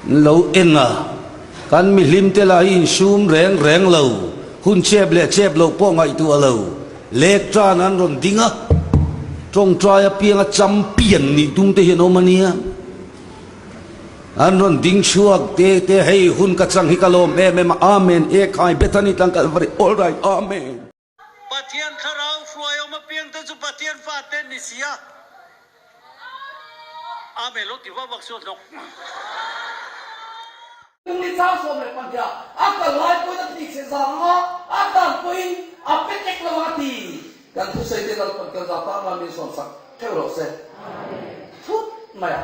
Lo en a, kan mihlim te lah hi insum reng reng lo, hun chep leh chep loh pawh ngaihtuah lo, lek tan an rawn ding a, tawngtai apianga champion nih tum te hi an awm a nia. An rawn ding chhuak te te, hei hun ka chang hi ka lawm em em a, Amen, Ekhai, Bethany tlang Kalvari, all right, Amen. Pathian thlarau hruai awm apiangte chu Pathian fate an ni si a. Amen lo ti vak vak sual hnawk. Ni chang 12 a kal lai pawhin a thih chhe zang a, a dan pawhin a pe tek lo ang a ti. Kan thusawi te Lalpan kan za tan lam in sawn sak theuh rawh se. Thut mai a.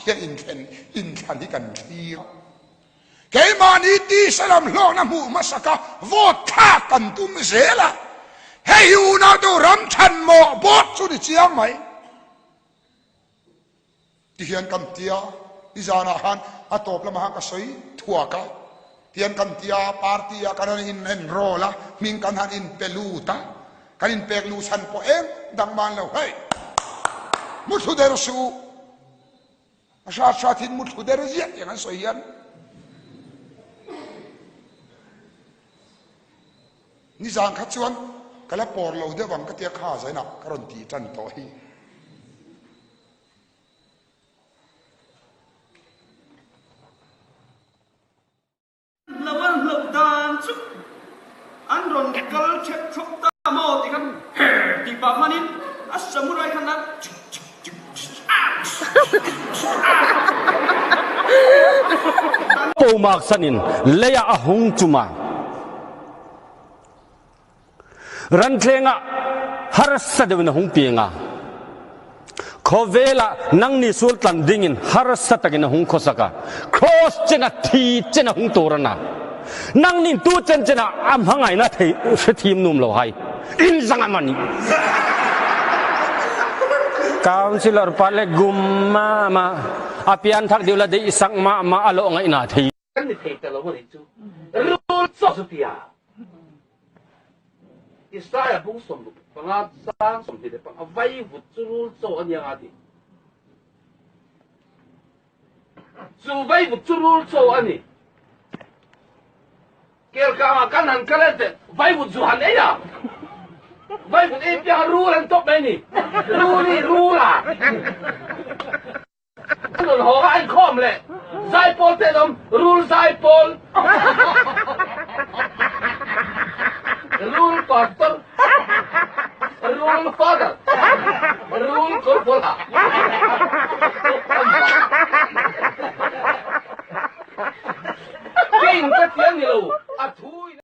Hian inthlen inthlan hi kan thlir a, keimahni tisa lam hlawkna hmuh hmasaka vote thlak kan tum zel a, hei hi unau deuh ram chhan mawh bawk chu ni chiang mai. Tihian kan tia, nizanah khan a tawp lamah khan ka sawi thuak a, tihian kan tia party ah kan han in enroll a, hming kan han inpe lut a, kan inpek luh chhan pawh eng dang man lo hei muthlu der suh u, a hrat hrat in muthlu der ziah tiang an sawi hian. Nizan kha chuan ka la pawr lo deuh ang ka tia kha zainah ka rawn tih tan tawh hi. Lo an hlauh dan chu an rawn kal thep thawk ta maw tih khan her tih pah hmanin a samurai khan a Pomak sanin leiah a hung chuma. Rantleng ah harsa deuh in a hung piang a. Khawvel ah nangni sul tlan ding in harsa tak in a hung khawsak a. Cross chen a thi chen a hung tur ana. Nangnin tu chen chen ah a hmangaihna thei hre thim num lo hai. In zang a mani. Councilor pa le gum ma ma a pian thak deuh la deih sak ma ma a lawh ngaihna thei. Kan ni thei ta lo a nih chu. Rul chaw chu tia. Isaiah bung 65 chang 25 vaivut chu rul chaw a nia nga ti. Chu vaivut chu rul chaw a ni. Kelkangah kan han kal e teh vaivut zu han ei a. Vaivut ei pianga rul an tawp mai ni. Rul hi rul a. An rawn haw a, an khawm leh zaipawl te an awm, rul zaipawl, rul pastor, rul father, rul kawrpawlha. Kei in ka ti a ni lo, a thu in.